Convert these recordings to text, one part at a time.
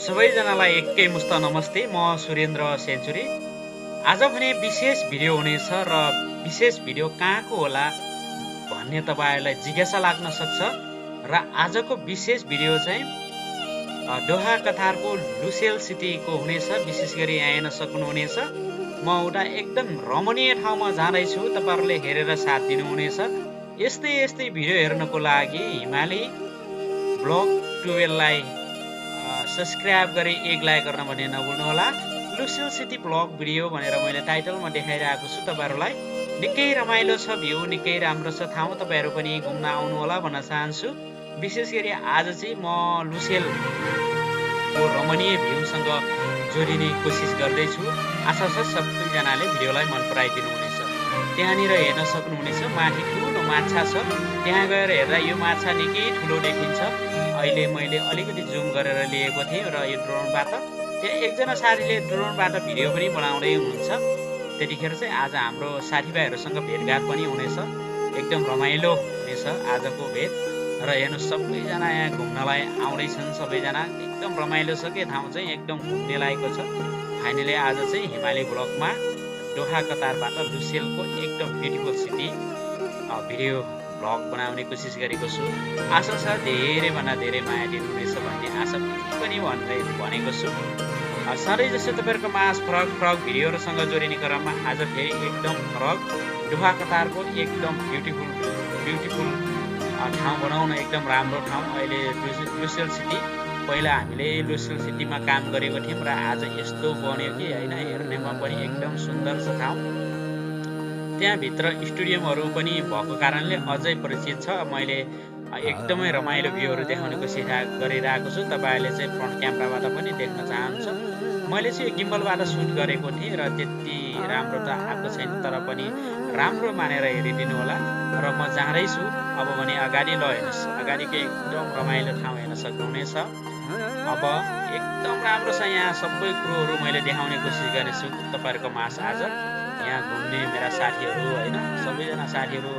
सबैजनालाई एकै मुस्त नमस्ते। म सुरेन्द्र सेन्चुरी। आज भने विशेष भिडियो हुनेछ र विशेष भिडियो कहाँको होला भन्ने तपाईँहरूलाई जिज्ञासा लाग्न सक्छ। र आजको विशेष भिडियो चाहिँ दोहा कतारको लुसेल सिटीको हुनेछ। विशेष गरी यहाँ हेर्न सक्नुहुनेछ म एउटा एकदम रमणीय ठाउँमा जाँदैछु। तपाईँहरूले हेरेर साथ दिनुहुनेछ। यस्तै यस्तै भिडियो हेर्नको लागि हिमाली ब्लग 12लाई सब्सक्राइब गरी एक लाइक गर्न भने नभुल्नुहोला। लुसेल सिटी ब्लग भिडियो भनेर मैले टाइटलमा देखाइरहेको छु तपाईँहरूलाई। निकै रमाइलो छ, भ्यू निकै राम्रो छ, ठाउँ तपाईँहरू पनि घुम्न आउनुहोला भन्न चाहन्छु। विशेष गरी आज चाहिँ म लुसेलको रमणीय भ्यूसँग जोडिने कोसिस गर्दैछु। आशा छ सबैजनाले भिडियोलाई मन पराइदिनु हुनेछ। त्यहाँनिर हेर्न सक्नुहुनेछ माथि ठुलो माछा छ। त्यहाँ गएर हेर्दा यो माछा निकै ठुलो देखिन्छ। अहिले मैले अलिकति जुम गरेर लिएको थिएँ र यो ड्रोनबाट त्यहाँ एकजना साथीले ड्रोनबाट भिडियो पनि बनाउँदै हुनुहुन्छ। त्यतिखेर चाहिँ आज हाम्रो साथीभाइहरूसँग भेटघाट पनि हुनेछ। एकदम रमाइलो हुनेछ आजको भेट। र हेर्नु सबैजना यहाँ घुम्नलाई आउँदैछन्। सबैजना एकदम रमाइलो छ के ठाउँ चाहिँ एकदम घुम्ने लायकको छ। फाइनली आज चाहिँ हिमाली ब्लगमा दोहा कतारबाट लुसेलको एकदम ब्युटिफुल सिटी भिडियो भ्लग बनाउने कोसिस गरेको छु। आशा छ धेरैभन्दा धेरै माया दिनुहुनेछ भन्ने आशा पनि भनेको छु। सधैँ जस्तो तपाईँहरूको माझ फरक फरक भिडियोहरूसँग जोडिने क्रममा आज फेरि एकदम फरक दोहा कतारको एकदम ब्युटिफुल ठाउँ बनाउन एकदम राम्रो ठाउँ। अहिले लुसेल सिटी, पहिला हामीले लुसेल सिटीमा काम गरेको थियौँ र आज यस्तो बन्यो कि होइन, हेर्नेमा पनि एकदम सुन्दर छ ठाउँ। त्यहाँभित्र स्टेडियमहरू पनि भएको कारणले अझै परिचित छ। मैले एकदमै रमाइलो भ्यूहरू देखाउने कोसिस गरिरहेको छु। तपाईँहरूले चाहिँ फ्रन्ट क्यामेराबाट पनि देख्न चाहन्छ। मैले चाहिँ गिम्बलबाट सुट गरेको थिएँ र त्यति राम्रो त आएको छैन, तर पनि राम्रो मानेर हेरिदिनु होला। र म जाँदैछु अब भने अगाडि। ल हेर्नुहोस्, अगाडिको एकदम रमाइलो ठाउँ हेर्न सक्नुहुनेछ। अब एकदम राम्रो छ। यहाँ सबै कुरोहरू मैले देखाउने कोसिस गर्नेछु तपाईँहरूको माझ आज। यहाँ घुम्ने मेरा साथीहरू होइन, सबैजना साथीहरू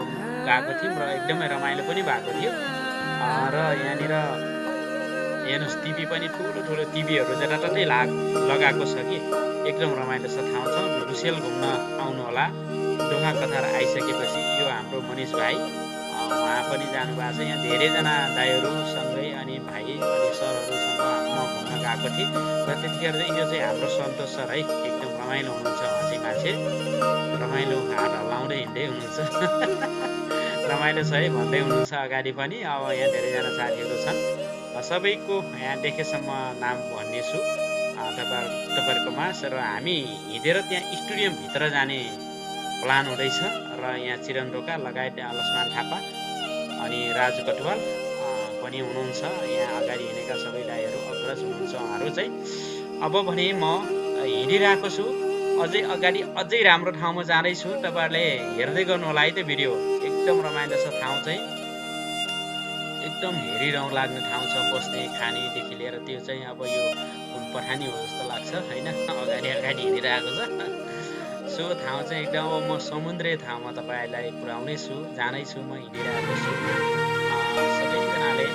गएको थियौँ र एकदमै रमाइलो पनि भएको थियो। र यहाँनिर हेर्नुहोस् टिभी पनि ठुलो टिभीहरू जताततै लगाएको छ कि एकदम रमाइलो छ ठाउँ छ। लुसेल घुम्न आउनुहोला। दोहा कतार आइसकेपछि यो हाम्रो मनिष भाइ उहाँ पनि जानुभएको छ। यहाँ धेरैजना दाइहरूसँगै अनि भाइ अनि सरहरूसँग म घुम्न गएको थिएँ। र त्यतिखेर चाहिँ यो चाहिँ हाम्रो सन्तोष सर है, एकदम रमाइलो हुनुहुन्छ। उहाँ चाहिँ मान्छे रमाइलो हात हल्लाउँदै हिँड्दै हुनुहुन्छ। रमाइलो छ है भन्दै हुनुहुन्छ अगाडि पनि। अब यहाँ धेरैजना साथीहरू छन्। सबैको यहाँ देखेसम्म नाम भन्नेछु तपाईँहरूको माझ। र हामी हिँडेर त्यहाँ स्टेडियमभित्र जाने प्लान हुँदैछ। र यहाँ चिरन रोका लगायत लक्ष्मण थापा अनि राजु कटुवाल पनि हुनुहुन्छ। यहाँ अगाडि हिँडेका सबै दाइहरू अग्रज हुनुहुन्छ उहाँहरू चाहिँ। अब भने म हिँडिरहेको छु अझै अगाडि, अझै राम्रो ठाउँमा जाँदैछु। तपाईँहरूले हेर्दै गर्नु होला है त्यो भिडियो। एकदम रमाइलो छ ठाउँ चाहिँ, एकदम हेरिरहँ लाग्ने ठाउँ छ। बस्ने खानेदेखि लिएर त्यो चाहिँ अब यो पठानी हो जस्तो लाग्छ होइन, अगाडि हिँडिरहेको छ। सो ठाउँ चाहिँ एकदम अब म समुद्री ठाउँमा तपाईँहरूलाई पुर्याउने छु, जाँदैछु, म हिँडिरहेको छु। सबैजनाले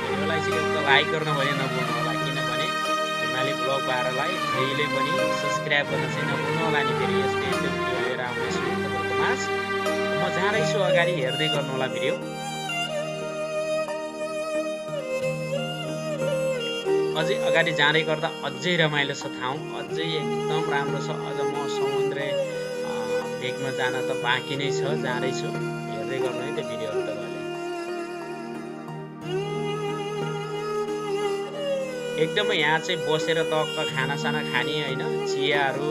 भिडियोलाई चाहिँ एउटा लाइक गर्न भने नभुल्नु होला, किनभने हिमाली ब्लग 12लाई जहिले पनि सब्सक्राइब गर्न चाहिँ नभुल्नु होला नि। फेरि यस्तै भिडियो लिएर आउनेछु तपाईँको माझ। म जाँदैछु अगाडि, हेर्दै गर्नु होला भिडियो। अझै अगाडि जाँदै गर्दा अझै रमाइलो छ ठाउँ, अझै एकदम राम्रो छ। अझ म समुद्र भेगमा जान त बाँकी नै छ, जाँदैछु। हेर्दै गर्नु है त्यो भिडियोहरू तपाईँहरूले। एकदमै यहाँ चाहिँ बसेर टक्क खानासाना खाने होइन, चियाहरू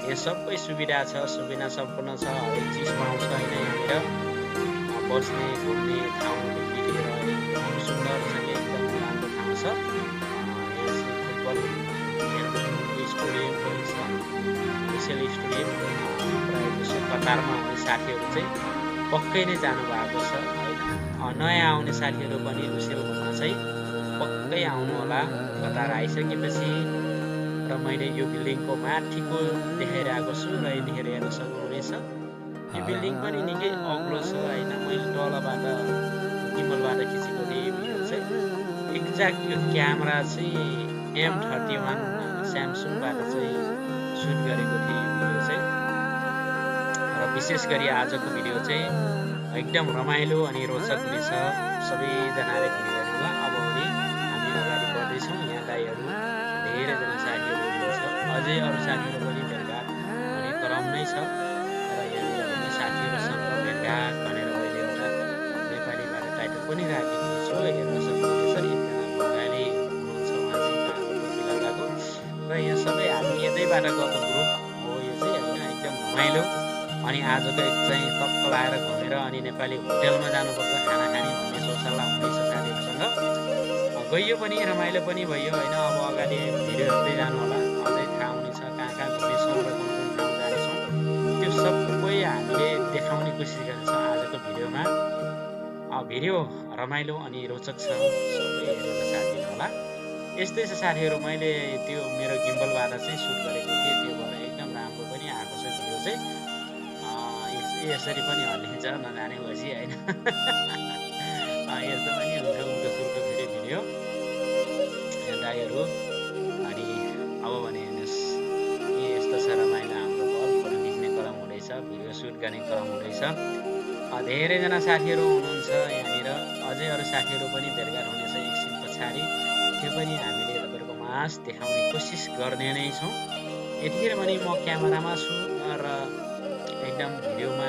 यहाँ सबै सुविधा छ, सुविधा सम्पूर्ण छ। हरेक चिज पाउँछ होइन यहाँनिर। बस्ने घुम्ने ठाउँदेखि लिएर एकदम सुन्दर छ कि एकदम राम्रो ठाउँ छ। स्टेडियम पनि छ, लुसेल स्टेडियम। प्रायः जसो कतारमा आउने साथीहरू चाहिँ पक्कै नै जानुभएको छ होइन। नयाँ आउने साथीहरू पनि लुसेल घुम्न चाहिँ पक्कै आउनु होला कतार आइसकेपछि। र मैले यो बिल्डिङको माथिको देखाइरहेको छु र यतिखेर हेर्न सक्नुहुनेछ यो बिल्डिङ पनि निकै अग्लो छ होइन। मैले तलबाट गिम्बलबाट खिचेको थिएँ भिडियो चाहिँ। एक्ज्याक्ट यो क्यामेरा चाहिँ M31 स्यामसङबाट चाहिँ सुट गरेको थिएँ यो भिडियो चाहिँ। र विशेष गरी आजको भिडियो चाहिँ एकदम रमाइलो अनि रोचक हुनेछ, सबैजनाले हेर्नुहोला। अब भने हामी अगाडि बढ्दैछौँ। यहाँ दाइहरू धेरैजना साथीहरू हुनुहुन्छ, अझै अरू साथीहरू पनि भेटघाट हुने क्रम नै छ। र यहाँनिर पनि साथीहरूसँग भेटघाट भनेर मैले एउटा नेपालीबाट टाइटल पनि राखेको छु, हेर्न सक्नुहुनेछ। एकजना बङ्गाली हुनुहुन्छ, उहाँ चाहिँ काठमाडौँ इलाकाको, र यहाँ सबै हामी यतैबाट गएको ग्रुप हो यो चाहिँ होइन। एकदम रमाइलो। अनि आजको एक चाहिँ तक्क लाएर घुमेर अनि नेपाली होटेलमा जानुपर्छ खाना खाने भन्ने सोचसल्लाह हुँदैछ साथीहरूसँग। गइयो पनि रमाइलो पनि भयो होइन। अब अगाडि भिडियो हेर्दै जानु होला, अझै थाहा हुनेछ कहाँ कहाँ घुम्नेछौँ र कुन कुन ठाउँ जानेछौँ। त्यो सबै हामीले देखाउने कोसिस गर्नेछौँ आजको भिडियोमा। भिडियो रमाइलो अनि रोचक छ, सबै हेरेर साथ दिनु होला। यस्तै छ साथीहरू, मैले त्यो मेरो गिम्बलबाट चाहिँ सुट गरेको थिएँ, त्यो भएर एकदम राम्रो पनि आएको छ भिडियो चाहिँ। यसरी पनि हल्लिन्छ नजानेपछि होइन। यस्तो पनि हुन्छ उल्टो सुल्टो फेरि भिडियो दाइहरू। अनि अब भने हेर्नुहोस्, यस्तो छ रमाइलो हाम्रो फोटो खिच्ने क्रम हुँदैछ, भिडियो सुट गर्ने क्रम हुँदैछ। धेरैजना साथीहरू हुनुहुन्छ यहाँनिर, अझै अरू साथीहरू पनि भेटघाट हुनेछ एकछिन पछाडि। त्यो पनि हामीले तपाईँहरूको माझ देखाउने कोसिस गर्ने नै छौँ। यतिखेर पनि म क्यामेरामा छु र एकदम भिडियोमा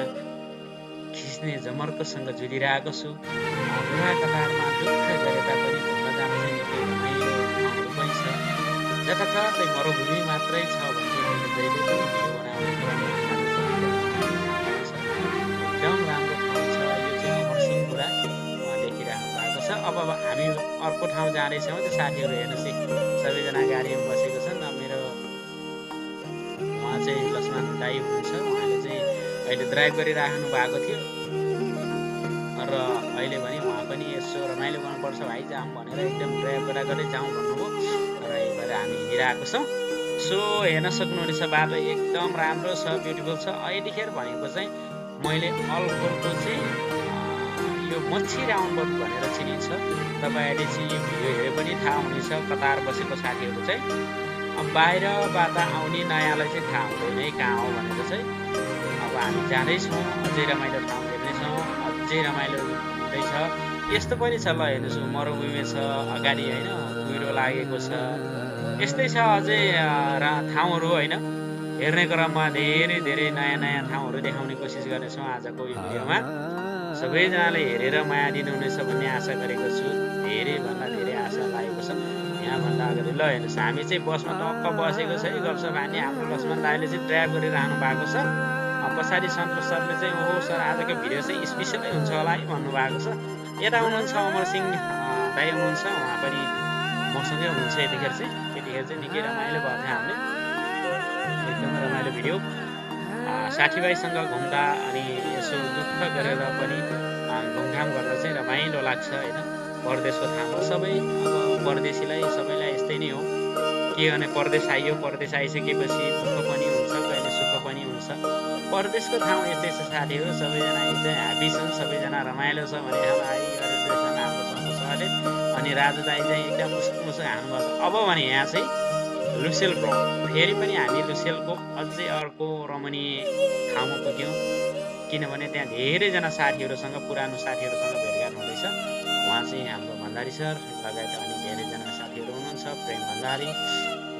खिच्ने जमर्कसँग जुलिरहेको छु। बुढा कतारमा दुःख गरे तापनि घुम्न जान चाहिँ निकै रमाइलो ठाउँहरू पनि छ। जताततै मरुभूमि मात्रै छ भने मैले जहिले पनि भिडियो बनाउने क्रममा एकदम राम्रो ठाउँ छ यो चाहिँ अमरसिंहपुरा देखिराख्नु भएको छ। अब हामी अर्को ठाउँ जाँदैछौँ। त्यो साथीहरू हेर्नुहोस् है, सबैजना गाडीमा बसेको छन्। मेरो उहाँ चाहिँ लक्ष्मण दाई हुनुहुन्छ, उहाँले चाहिँ अहिले ड्राइभ गरिराख्नु भएको थियो र अहिले भने उहाँ पनि यसो रमाइलो गर्नुपर्छ भाइ जाऊँ भनेर एकदम ड्राइभ गर्दै जाउँ भन्नुभयो र यही भएर हामी हिँडिरहेको छौँ। सो हेर्न सक्नुहुनेछ, बाटो एकदम राम्रो छ, ब्युटिफुल छ। यतिखेर भनेको चाहिँ मैले अल्कोलको चाहिँ यो मच्छी राउन्डबट भनेर चिनिन्छ। तपाईँहरूले चाहिँ यो भिडियो हेरे पनि थाहा हुनेछ, कतार बसेको साथीहरू चाहिँ। अब बाहिरबाट आउने नयाँलाई चाहिँ थाहा हुँदैन कहाँ हो भनेर चाहिँ। अब हामी जाँदैछौँ, अझै रमाइलो ठाउँ हेर्नेछौँ, अझै रमाइलो हुँदैछ। यस्तो पनि छ, ल हेर्नुहोस्, मरुभूमि छ अगाडि होइन, कुहिरो लागेको छ। यस्तै छ अझै ठाउँहरू होइन। हेर्ने क्रममा धेरै नयाँ नयाँ ठाउँहरू देखाउने कोसिस गर्नेछौँ आजको यो भिडियोमा। सबैजनाले हेरेर माया दिनुहुनेछ भन्ने आशा गरेको छु। धेरैभन्दा धेरै आशा लागेको छ। यहाँभन्दा अगाडि ल हेर्नुहोस्, हामी चाहिँ बसमा टक्क बसेको छ है, गफ हान्ने। हाम्रो लक्ष्मण दाइले चाहिँ ड्राइभ गरिरहनु भएको छ। पछाडि सन्तोष सरले चाहिँ ओहो सर आजको भिडियो चाहिँ स्पेसलै हुन्छ होला है भन्नुभएको छ। यता हुनुहुन्छ अमरसिंह दाइ हुनुहुन्छ, उहाँ पनि मसँगै हुनुहुन्छ यतिखेर चाहिँ निकै रमाइलो भयो हामीले। एकदमै रमाइलो भिडियो, साथीभाइसँग घुम्दा अनि यसो दुःख गरेर पनि घुमघाम गर्दा चाहिँ रमाइलो लाग्छ होइन। परदेशको ठाउँ हो, सबै अब परदेशीलाई सबैलाई यस्तै नै हो। के भने परदेश आइयो, परदेश आइसकेपछि दुःख पनि हुन्छ, कहिले सुख पनि हुन्छ। परदेशको ठाउँ यस्तै छ साथीहरू, सबैजना एकदम ह्याप्पी छन्, सबैजना रमाइलो छ भने हाम्रो सन्तोष सरले अनि राजु दाई चाहिँ एकदम मुसुक हान्नुभएको छ। अब भने यहाँ चाहिँ लुसेल ग्राउन्ड, फेरि पनि हामी लुसेलको अझै अर्को रमणीय ठाउँमा पुग्यौँ, किनभने त्यहाँ धेरैजना साथीहरूसँग, पुरानो साथीहरूसँग भेटघाट हुँदैछ। उहाँ चाहिँ हाम्रो भण्डारी सर लगायत अनि धेरैजना साथीहरू हुनुहुन्छ, प्रेम भण्डारी,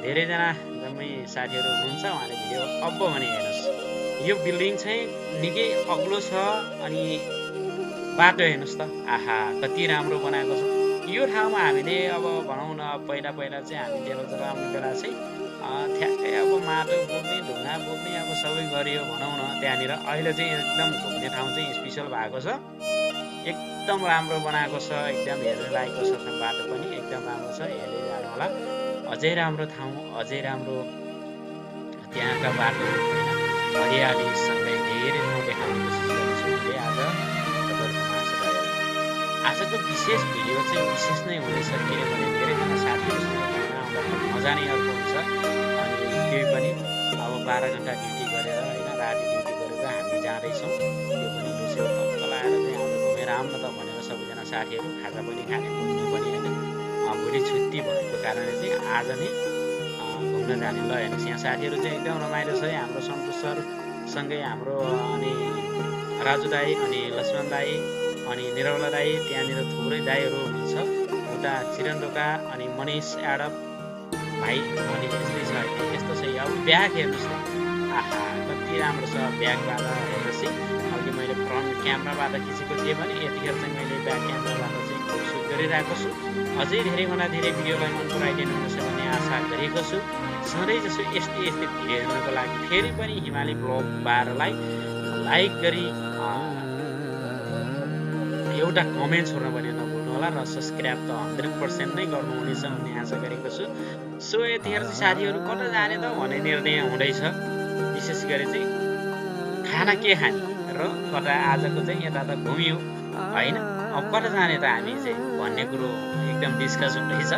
धेरैजना जम्मै साथीहरू हुनुहुन्छ। उहाँले भिडियो अब भने हेर्नुहोस्, यो बिल्डिङ चाहिँ निकै अग्लो छ अनि बाटो हेर्नुहोस् त, आहा कति राम्रो बनाएको छ। यो ठाउँमा हामीले अब भनौँ न, पहिला चाहिँ हामी डेलोतिर आउने बेला चाहिँ ठ्याक्कै अब माटो बोक्ने, ढुङ्गा बोक्ने अब सबै गरियो भनौँ न त्यहाँनिर। अहिले चाहिँ एकदम घुम्ने ठाउँ चाहिँ स्पेसल भएको छ, एकदम राम्रो बनाएको छ, एकदम हेर्ने लायकको छ। बाटो पनि एकदम राम्रो छ, हेर्दै जानु होला। अझै राम्रो ठाउँ, अझै राम्रो त्यहाँका बाटो होइन, हरियालीसँगै धेरै ठाउँ देखाउने कोसिस गर्नेछु मैले आज तपाईँहरूको माझ गएर। आजको विशेष भिडियो चाहिँ विशेष नै हुनेछ, किनभने धेरैजना साथीहरूसँग घुम्न आउँदाखेरि मजा नै अर्को हुन्छ। अनि त्यही पनि अब 12 घन्टा ड्युटी गरेर होइन, राति ड्युटी गरेर हामी जाँदैछौँ। त्यो पनि लुसेल तक्क लाएर चाहिँ हामीले घुमेर आउँ न त भनेर सबैजना साथीहरू खाजा पनि खाने, घुम्ने पनि होइन। भोलि छुट्टी भएको कारणले चाहिँ आज नै घुम्न जाने। ल हेर्नुहोस् यहाँ साथीहरू चाहिँ एकदम रमाइलो छ है। हाम्रो सन्तोष सर सँगै हाम्रो अनि राजु दाई अनि लक्ष्मण दाई अनि निरौला दाई, त्यहाँनिर थुप्रै दाईहरू हुनुहुन्छ। उता चिरन्दोका अनि मनिष यादव भाइ अनि यस्तै छ। यस्तो छ अब ब्याग हेर्नुहोस् न, आहा कति राम्रो छ ब्यागबाट। हेर्नुहोस् है, अघि मैले फ्रन्ट क्यामेराबाट खिचेको थिएँ भने यतिखेर चाहिँ मैले ब्याक क्यामेराबाट चाहिँ सुट गरिरहेको छु। अझै धेरैभन्दा धेरै भिडियोलाई मन पराइदिनु हुनेछ भन्ने आशा गरेको छु। सधैँ जसो यस्तै यस्तै भिडियो हेर्नको लागि फेरि पनि हिमाली ब्लग 12लाई लाइक गरी एउटा कमेन्ट छोड्न पनि नभुल्नु होला र सब्सक्राइब त 100% नै गर्नुहुनेछ भन्ने आशा गरेको छु। सो यतिखेर चाहिँ साथीहरू कता जाने त भन्ने निर्णय हुँदैछ। विशेष गरी चाहिँ खाना के खाने र कता आजको चाहिँ यता त घुम्यो होइन, अब कता जाने त हामी चाहिँ भन्ने कुरो एकदम डिस्कस हुँदैछ।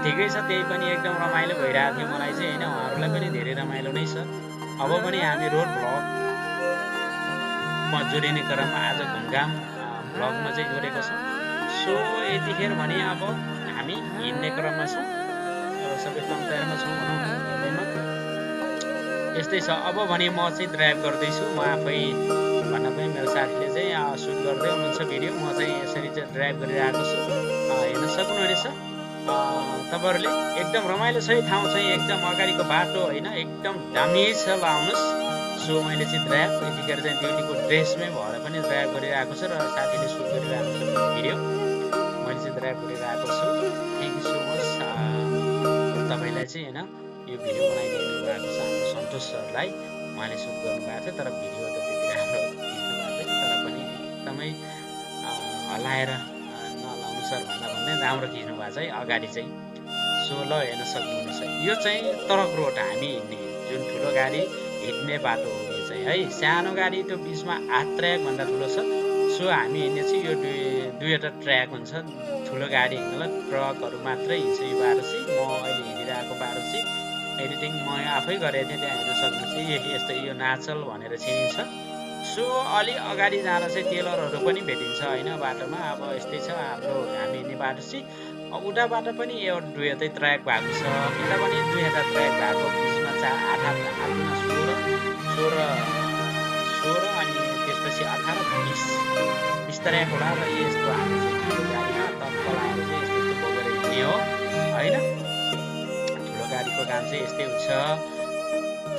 ठिकै छ, त्यही पनि एकदम रमाइलो भइरहेको थियो मलाई चाहिँ होइन, उहाँहरूलाई पनि धेरै रमाइलो नै छ। अब पनि हामी रोड भ्लगमा जोडिने क्रममा आज घुमघाम भ्लगमा चाहिँ जोडेको छौँ। सो यतिखेर भने अब हामी हिँड्ने क्रममा छौँ, सबै तयारमा छौँ भनौँ न, हिँड्दैमा यस्तै छ। अब भने म चाहिँ ड्राइभ गर्दैछु, म आफै भन्न पनि मेरो साथीले चाहिँ सुट गर्दै हुनुहुन्छ भिडियो, म चाहिँ यसरी चाहिँ ड्राइभ गरिरहेको छु। हेर्न सक्नुहुनेछ तपाईँहरूले, एकदम रमाइलो छ ठाउँ चाहिँ, एकदम अगाडिको बाटो होइन एकदम दामी छ। ल आउनुहोस्। सो मैले चाहिँ ड्राइभ यतिखेर चाहिँ ड्युटीको ड्रेसमै भएर पनि ड्राइभ गरिरहेको छु र साथीले सुट गरिरहेको छ भिडियो, मैले चाहिँ ड्राइभ गरिरहेको छु। थ्याङ्क यू सो मच तपाईँलाई चाहिँ होइन यो भिडियो बनाइदिनु भएको छ हाम्रो सन्तोष सरलाई, उहाँले सुट गर्नुभएको थियो तर भिडियो त त्यति राम्रो खिच्नु भएको थियो, तर पनि एकदमै हल्लाएर नलाउनु सर भन्दा राम्रो खिच्नु भएको छ है अगाडि चाहिँ। सो ल हेर्न सक्नुहुनेछ, यो चाहिँ तरक रोड हामी हिँड्ने जुन ठुलो गाडी हिँड्ने बाटो हो यो चाहिँ है। सानो गाडी त्यो बिचमा 8 ट्र्याकभन्दा ठुलो छ। सो हामी हिँड्ने चाहिँ यो दुईवटा ट्र्याक हुन्छ, ठुलो गाडी हिँड्नलाई ट्रकहरू मात्रै हिँड्छ यो बाटो चाहिँ। म अहिले हिँडिरहेको बाटो चाहिँ एडिटिङ म आफै गरेको थिएँ, त्यहाँ हेर्न सक्नुहुन्छ यस्तो यो नाचल भनेर चिनिन्छ। सो अलि अगाडि जाँदा चाहिँ टेलरहरू पनि भेटिन्छ होइन बाटोमा। अब यस्तै छ हाम्रो हामी हिँड्ने बाटो चाहिँ। उताबाट पनि यो दुईवटै ट्र्याक भएको छ, यता पनि दुईवटा ट्र्याक भएको, बिचमा 8 16 अनि त्यसपछि 18 20 ट्र्याक होला। र यस्तो हामी चाहिँ ठुलो गाडीमा तत्काल आएर चाहिँ यस्तो यस्तो बोकेर हिँड्ने हो होइन, ठुलो गाडीको काम चाहिँ यस्तै हुन्छ।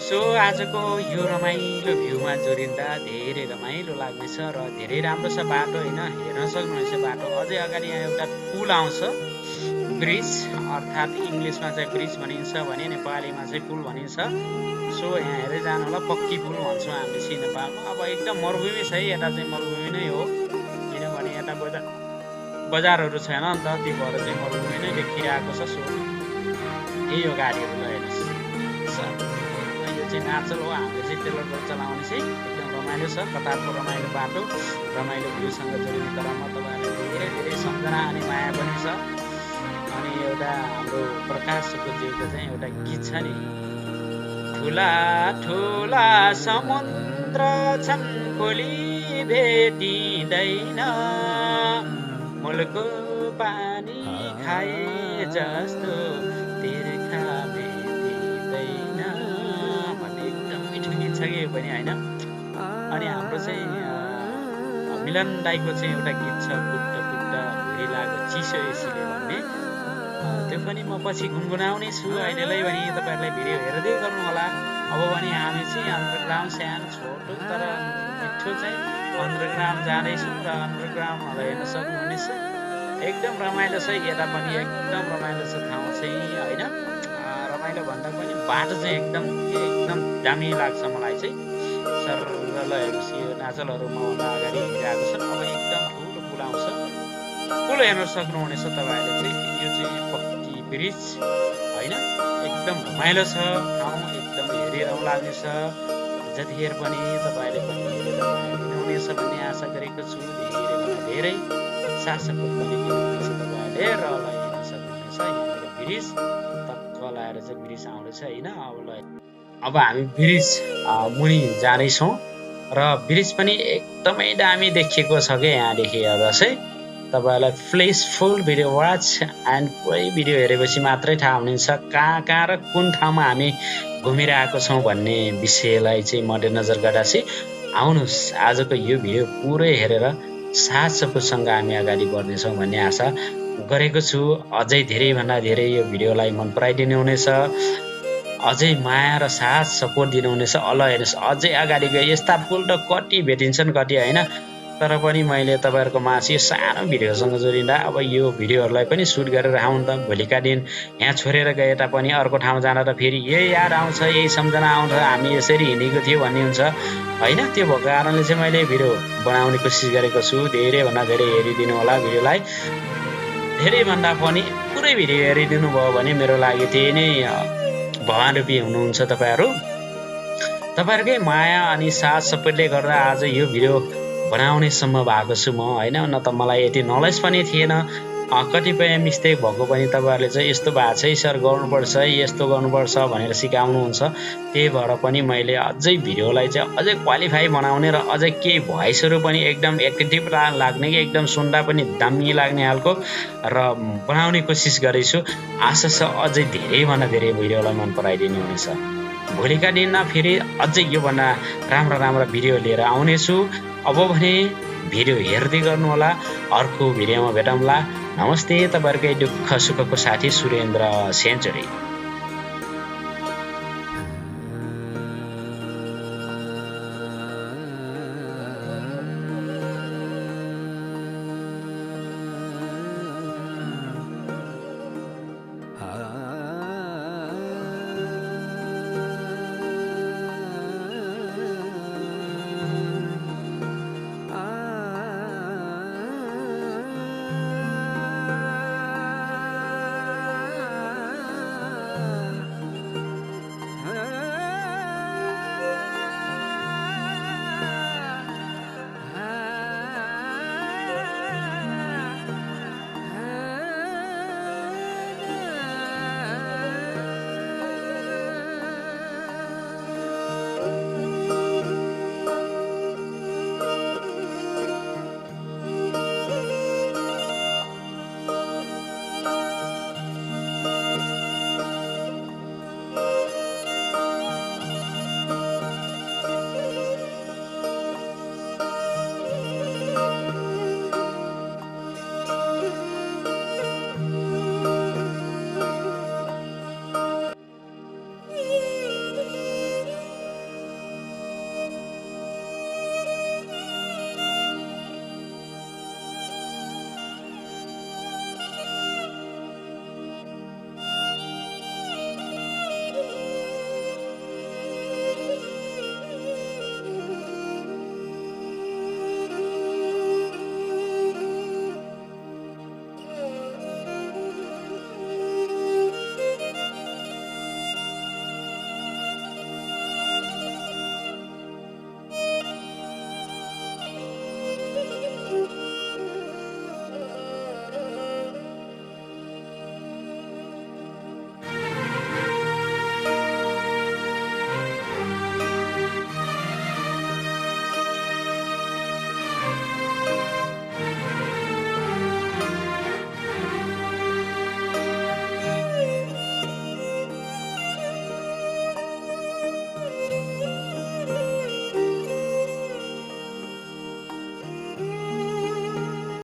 सो आजको यो रमाइलो भ्यूमा जोडिँदा धेरै रमाइलो लाग्नेछ र धेरै राम्रो छ बाटो होइन, हेर्न सक्नुहुनेछ बाटो। अझै अगाडि यहाँ एउटा पुल आउँछ, ब्रिज, अर्थात् इङ्ग्लिसमा चाहिँ ब्रिज भनिन्छ भने नेपालीमा चाहिँ पुल भनिन्छ। सो यहाँ हेरेर जानु होला, पक्की पुल भन्छौँ हामीले चाहिँ नेपालमा। अब एकदम मरुभूमि छ है, यता चाहिँ मरुभूमि नै हो, किनभने यता बजारहरू छैन नि त, त्यही भएर चाहिँ मरुभूमि नै देखिरहेको छ। सो यही हो गाडीहरू, ल हेर्नुहोस् यो चाहिँ नाचल हो, हामीले चाहिँ टेलरबाट चलाउने चाहिँ एकदम रमाइलो छ। कतारको रमाइलो बाटो रमाइलो भ्यूसँग जोडिने क्रममा तपाईँहरूलाई धेरै धेरै सम्झना अनि माया पनि छ। अनि एउटा हाम्रो प्रकाश सुब्बाज्यूको चाहिँ एउटा गीत छ नि, ठुला ठुला समुद्र छन् खोली भेटिँदैन, मुलको पानी खाए जस्तो तिर्खा भेटिँदैन भन्ने एकदम मिठो गीत छ कि यो पनि होइन। अनि हाम्रो चाहिँ मिलन दाईको चाहिँ एउटा गीत छ, पुट्ट पुट्ट भुरी लाग्यो चिसो एसीले भन्ने, त्यो पनि म पछि गुनगुनाउने छु अहिलेलाई भने तपाईँहरूलाई भिडियो हेर्दै गर्नु होला। अब भने हामी चाहिँ अन्डरग्राउन्ड सानो छोटो तर मिठो चाहिँ अन्डरग्राउन्ड जाँदैछौँ र अन्डरग्राउन्डहरूलाई हेर्न सक्नुहुनेछ, एकदम रमाइलो छ। यता पनि एकदम रमाइलो छ ठाउँ चाहिँ होइन, रमाइलो भन्दा पनि बाटो चाहिँ एकदम दामी लाग्छ मलाई चाहिँ। सर ल हेर्नुहोस् यो नाचलहरूमा भन्दा अगाडि हिँडिरहेको छ। अब एकदम ठुलो पुल आउँछ, पुल हेर्न सक्नुहुनेछ तपाईँहरूले चाहिँ, यो चाहिँ पक्की ब्रिज होइन, एकदम रमाइलो छ ठाउँ, एकदम हेरिरहँ लाग्ने छ। जतिखेर पनि तपाईँहरूले पनि हेरेर दिनुहुनेछ भन्ने आशा गरेको छु। धेरै साथ सपोर्ट पनि दिनुहुनेछ तपाईँहरूले र ल हेर्न सक्नुहुनेछ यहाँनिर ब्रिज तक्कल आएर चाहिँ ब्रिज आउँदैछ होइन। अब हामी ब्रिज मुनि जाँदैछौँ र ब्रिज पनि एकदमै दामी देखिएको छ क्या यहाँदेखि हेर्दा चाहिँ। तपाईँलाई फ्लेसफुल भिडियो वाच एन्ड पुरै भिडियो हेरेपछि मात्रै थाहा हुनेछ कहाँ र कुन ठाउँमा हामी घुमिरहेको छौँ भन्ने विषयलाई चाहिँ मध्यनजर गर्दा चाहिँ आउनुहोस् आजको यो भिडियो पुरै हेरेर साथ सपोर्टसँग हामी अगाडि बढ्नेछौँ भन्ने आशा गरेको छु। अझै धेरैभन्दा धेरै यो भिडियोलाई मन पराइदिनु हुनेछ, अझै माया र साथ सपोर्ट दिनुहुनेछ। हेर्नुहोस् अझै अगाडि गए यस्ता फुल त कति भेटिन्छन् कति होइन, तर पनि मैले तपाईँहरूको माझ यो सानो भिडियोसँग जोडिँदा अब यो भिडियोहरूलाई पनि सुट गरेर आउँ त भोलिका दिन यहाँ छोडेर गए तापनि अर्को ठाउँ जाँदा त फेरि यही याद आउँछ, यही सम्झना आउँछ हामी यसरी हिँडेको थियो भन्ने हुन्छ होइन। त्यो भएको कारणले चाहिँ मैले भिडियो बनाउने कोसिस गरेको छु। धेरैभन्दा धेरै हेरिदिनु होला भिडियोलाई, धेरैभन्दा पनि पुरै भिडियो हेरिदिनु भयो भने मेरो लागि त्यही नै भगवान रूपी हुनुहुन्छ। तपाईँहरूकै माया अनि साथ सपोर्टले गर्दा आज यो भिडियो बनाउनेसम्म भएको छु म होइन। न त मलाई यति नलेज पनि थिएन, कतिपय मिस्टेक भएको पनि तपाईँहरूले चाहिँ यस्तो भएको छ सर गर्नुपर्छ यस्तो गर्नुपर्छ भनेर सिकाउनुहुन्छ। त्यही भएर पनि मैले अझै भिडियोलाई चाहिँ अझै क्वालिफाई बनाउने र अझै केही भोइसहरू पनि एकदम एक्टिभ लाग्ने कि एकदम सुन्दा पनि दामी लाग्ने खालको र बनाउने कोसिस गरेछु। आशा छ अझै धेरैभन्दा धेरै भिडियोलाई मन पराइदिनु हुनेछ। भोलिका दिनमा फेरि अझै योभन्दा राम्रा भिडियो लिएर आउनेछु। अब भने भिडियो हेर्दै गर्नुहोला, अर्को भिडियोमा भेटौँला। नमस्ते, तपाईँहरूकै दुःख सुखको साथी सुरेन्द्र सेन्चुरी।